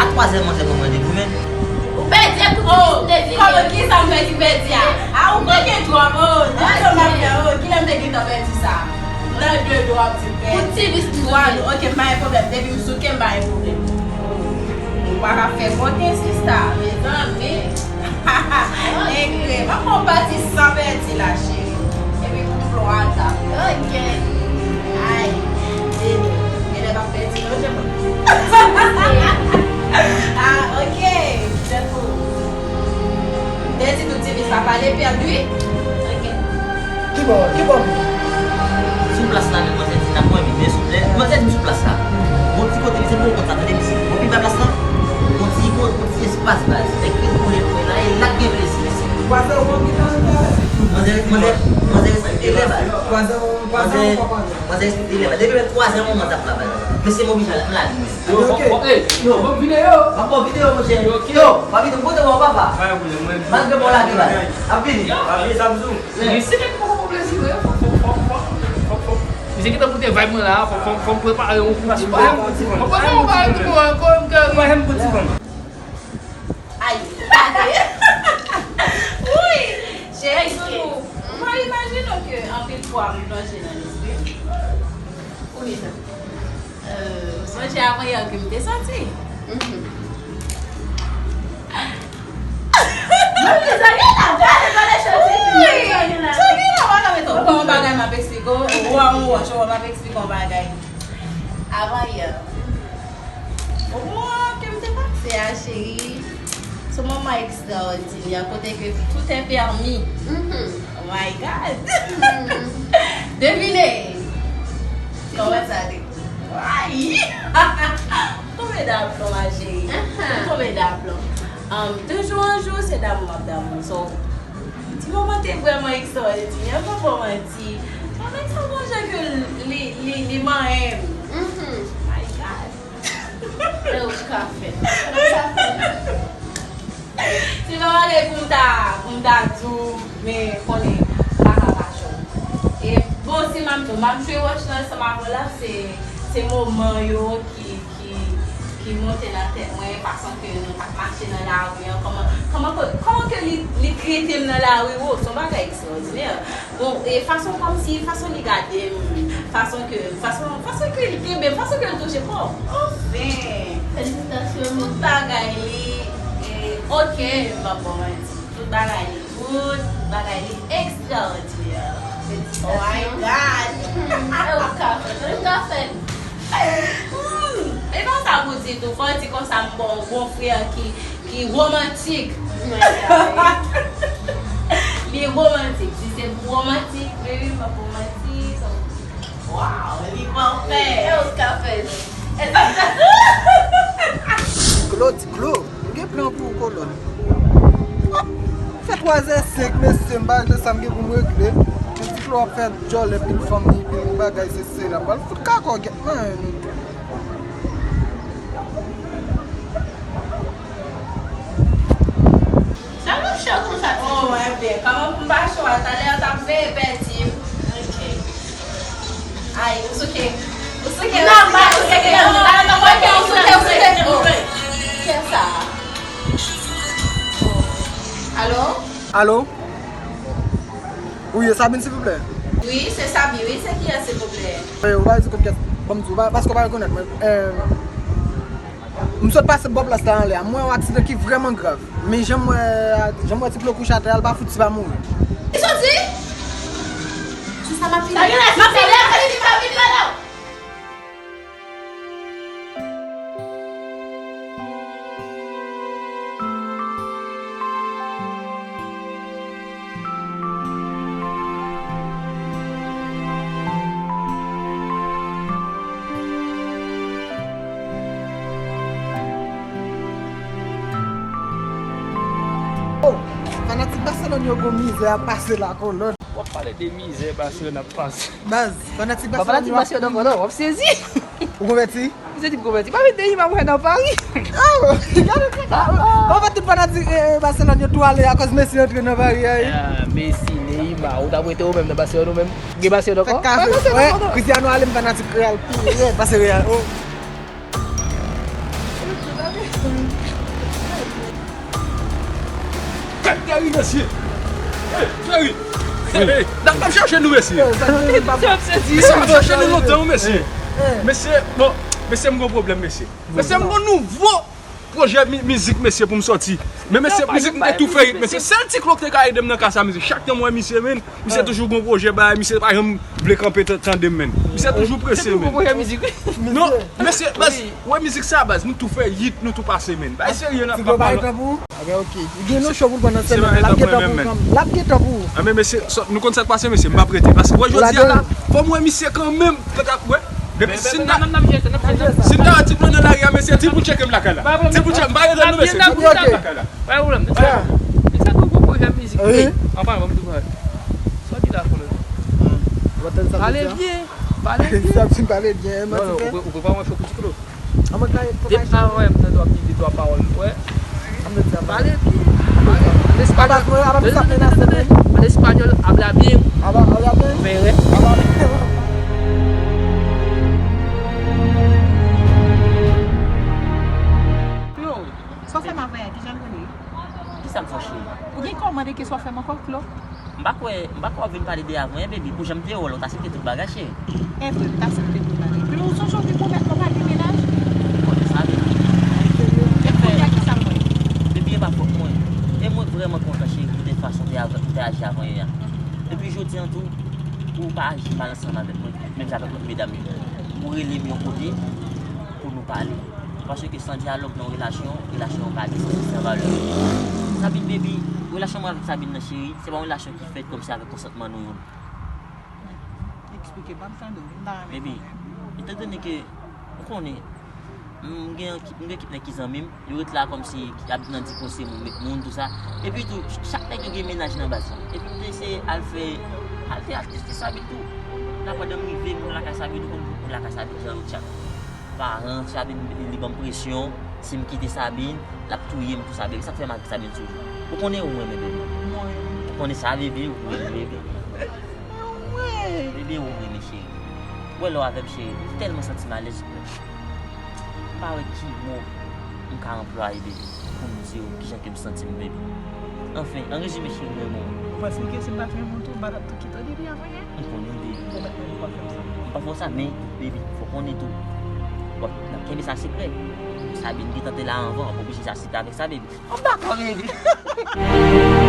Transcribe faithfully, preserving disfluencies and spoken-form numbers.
A twazè manzè mwen mande pou men. Ou pèdi, ekout, oh, m te di. Kòman, ki sa m fè ki pèdi a? A, ou manke twòp, oh, nan zòn m ap fè, oh, kilè m te gentan pèdi sa? Nan de dwa, m di pèdi. Pou ti bis twa, ok, m pa gen pwoblèm. Depi m souke, m pa gen pwoblèm. Ou pa ka fè koken, sista, mezanmi. Egre, m ap pran pati san pèdi la, cheri. Epi pou m plon a tap. Ok. Ay, Deni, genlè pa pèdi non, je mwen. Ah, ok. Kite pou. M te di tout ti fi sa pale pèdi, wi. Ok. Ki bò, ki bò m? Sou plas la, men manzè di n ap mwen vin, men souple. Manzè di m sou plas la. Bon ti kote, misye pou konn sa, tande, misye. Bon, pi ba plas la. Bon ti, bon, bon ti espas, baz. Nèg ki koule pou la, e la k gen plezi, mesye. Manzè, manzè, manzè respekte lè, baz. Manzè, manzè respekte lè, baz. Depi lè twazè, manman t ap la, baz. Mesye, m oblije al, m la, mwen. Yo, fò, fò, ey, yo, ban m videyo. M ap ban w videyo, monchè. Yo, pa videyo, m kote w, papa. Malgre bon lage, baz. Ap vini. Ap vini, Samsung. Mesye, nèg poko pran plezi vre, fò, fò, fò, fò, fò, fò. Misye gentan moute vibe mwen la, fò, fò, fò m prepare yon kou ti pa. Fò m prepare yon bagay pou mwen ankò, m kè. Ay, gade. Wi, cheri, Soulou, ou pa imajine ke anpil fwa m plonje nan lespri. Wi. Euh, sonje avan yè ke m te santi. Mhm. Wi, sa gen la, gade, gade, cheri. Wi, sa gen la, wè, non, men tou, ou wè yon bagay m ap eksplike w, ou wè yon wòch, ou wè m ap eksplike w yon bagay. Avan yè. Bon, ke m te pase a, cheri. Se yon moman ekstraòdinè, kote ke tout est permis. Mhm. Oh my God! Mhm. Devine! Kòman sa te? Ay! Tonbe daplon, ma chérie. Ahan. Tonbe daplon. Um, de jour en jour, se damou m ap damou. So, ti moman te vrèman ekstraòdinè, m pap ba w manti. Mwen menm sa sonje ke li, li, li manyen m. Mhm. My God. E ou ka fè. Ou ka fè. Se Yon bagay pou m ta, pou m ta di w, men konnen, m pa ka pa jwenn. E, bon, si m ap di w, m ap jwe wòch nan ansanm avè w la, se, se moman yo ki, ki, ki monte nan tèt mwen, fason ke nou t ap mache nan lari an, kòman, kòman ke, kòman ke li, li trete m nan lari, wo, se yon bagay ekstraòdinè. Bon, e fason kòmsi, fason li gade m, fason ke, fason, fason ke li kenbe m, fason ke li touche kò m. Anfen, felisitasyon, tout bagay li, e, oke, m p ap ba w manti. Tout bagay li good, tout bagay li ekstraòdinè. Felisitasyon. Oh my God! Hmm, e ou ka fè, ou ka fè. Hmm, e pa sa pou di tou, fò di konsa m ba w yon bon frè ki, ki womantik. Li womantik. Si se pou womantik, baby, m ap womantik. Waw, li pafè. E ou ka fè. Klo, ti Klo, m gen plan pou ou, kolòn. Fè twazè senk, mesye, m pa regle sa m gen pou m regle. Men ti Klo ap fè djòlè, pil fanm, pil bagay, se sere. L ap pral fout kakò, gèt, man. Sa nou cho konsa tou? Oh, enben, kòman pou m pa cho a? Talè a t ap veye pèdi m. Ok. Ay, ou souke. Ou souke, ou souke, ou souke. Talè t ap veye pèdi m. Ou souke, ou souke. Oh. Kè sa. Oh. Alo? Alo? Wi, e Sabine, silvouplè? Wi, se Sabi, wi, se kiyès, silvouplè? Eh, ou pa di kòm kiyès, ban m di w, pa, paske w pa rekonèt mwen. Eh, M sot pase bò plas la anlè a, m wè yon aksidan ki vrèman grav. Men jan m wè, jan m wè ti Klo kouche atè a, l pa fout si pa mouri. Kisa w di? Sou sa m ap vini. M ap vini, m ap vini, m ap vini la. Oh, fanatik Barcelone yo gon mizè ap pase la, kolòn. W ap pale de mizè Barcelone ap pase. Baz, fanatik Barcelone yo ap... Fanatik Barcelone ankò non, w ap sezi. Ou konvèti? Misye di m konvèti. Pa met Neymar mwen nan Paris. Oh, gade sa. An fèt, tout fanatik, eh, eh, Barcelone yo tou ale akoz Messi antre nan Paris a, wi. Ah, Messi, Neymar, ou t ap rete ou menm nan Barcelone ou menm? Gen Barcelone ankò? Fèk kafe. Cristiano ale, m fanatik Real pi rèd pase Real. Oh. Hey, Thierry, mesye! Hey, Thierry! Hey, hey, n ap, n ap chache nou, mesye. Mesye, n ap chache nou lontan, wi, mesye. Mesye, bon, mesye, m gon pwoblèm, mesye. Mesye, m gon nouvo pwojè mi-, mizik, mesye, pou m sòti. Men, mesye, mizik m te tou fè hit, mesye. Sèl ti Klo k te ka ede m nan ka sa, mesye. Chak tan m wè misye, men, misye toujou gon pwojè bagay, misye pa janm vle kanpe tan-, tande m, men. Misye toujou prese, men. Non, mesye, baz, wè mizik sa, baz, nou tou fè hit, nou tou pase, men. Bagay serye n ap pale. Anben, ok. Gen yon show pou l pran nan semèn nan. L ap gen tan pou ou kanmenm. L ap gen tan pou ou. Anben, mesye, nou konn sa k pase, mesye, m p ap rete. Paske, wè, jodi a la, fò m wè misye kanmenm. Wè, depi si n ta, si n ta wè ti Klo nan lari a, mesye, di l pou l tcheke m lakay la. Di l pou l tcheke m, m pa rete non, mesye, di l pou l tcheke m lakay la. Pa gen pwoblèm. Sa tou gwo pwojè mizik. Wi. An palan, ban m di w bagay. Sa w di la, kolòn? Pale byen. Pale byen. Sa w di pale byen, manti fè. Ou prepare yon show pou ti Klo? Depi avan, m tande w ap di de twa pawòl, m kwè. Pale byen. Pale. An espanyòl. An espanyòl, habla bien. Habla bien. Sa w fè m avè a, kijan l rele? Kisa m fè w, cheri? Ou gen kòmande ke sa w fè m ankò, Klo? M pa kwè, m pa kwè w ap vin pale de avan, en, baby. Pou jan m te wè w la, w t aksepte tout bagay, cheri. Evre, m t aksepte tout bagay. Men ou sonje w te pwomèt mwen w pa gen mennaj? M konnen sa, baby. Epi kounye a, kisa m wè? Baby, e pa fòt mwen. E mwen vrèman kontan, cheri, poutèt fason w te av-, w te aji avan yè a. Epi jodi a tou, ou pa aji mal ansanm avèk mwen, menm jan avèk lòt medam yo. Ou rele m yon kote pou nou pale. Paske san dyalòg nan yon relasyon, relasyon an pa gen sans, li san valè. Sabine, baby, relasyon mwen avèk Sabine nan, cheri, se pa yon relasyon ki fèt kòmsi avèk konsantman nou youn. Eksplike, ban m tande w, m ta renmen konnen. Baby, etandone ke ou konnen, m gen, m gen kèk nèg ki zanmi m, yo ret la kòmsi y ap nan di konsèy moun, met moun, tou sa. Epi tou, ch-, chak nèg yo gen mennaj nan baz la. Epi m te eseye al fè, al te al teste Sabine tou. La, pandan m rive, moun lakay Sabine, ou konn moun lakay Sabine, jan yo tchak. Paran Sabine, li ban m presyon, si m kite Sabine, l ap touye m, tou sa. Baby, sa k fè m ak Sabine toujou. Ou konnen ou renmen bebe. Ou konnen sa, bebe, ou renmen bebe. Bebe, ou renmen cheri. Ou wè lè w avè m, cheri, m tèlman santi m alèz. M pa wè ki mo m ka anplwaye, bebe, pou m di w kijan ke m santi m, bebe. Anfen, an rezime, cheri, m renmen w. Ou panse ke si m pa t renmen w tou, m pa t ap tou kite w depi avan? M konnen, bebe. Ou mèt mande pou w ap fè m sa. M pa fè w sa, men, bebe, fò w konnen tou. Bon, n ap kenbe sa sekrè. Sabine gentan te la anvan, w ap oblije asepte avèk sa, bebe. M dakò, bebe.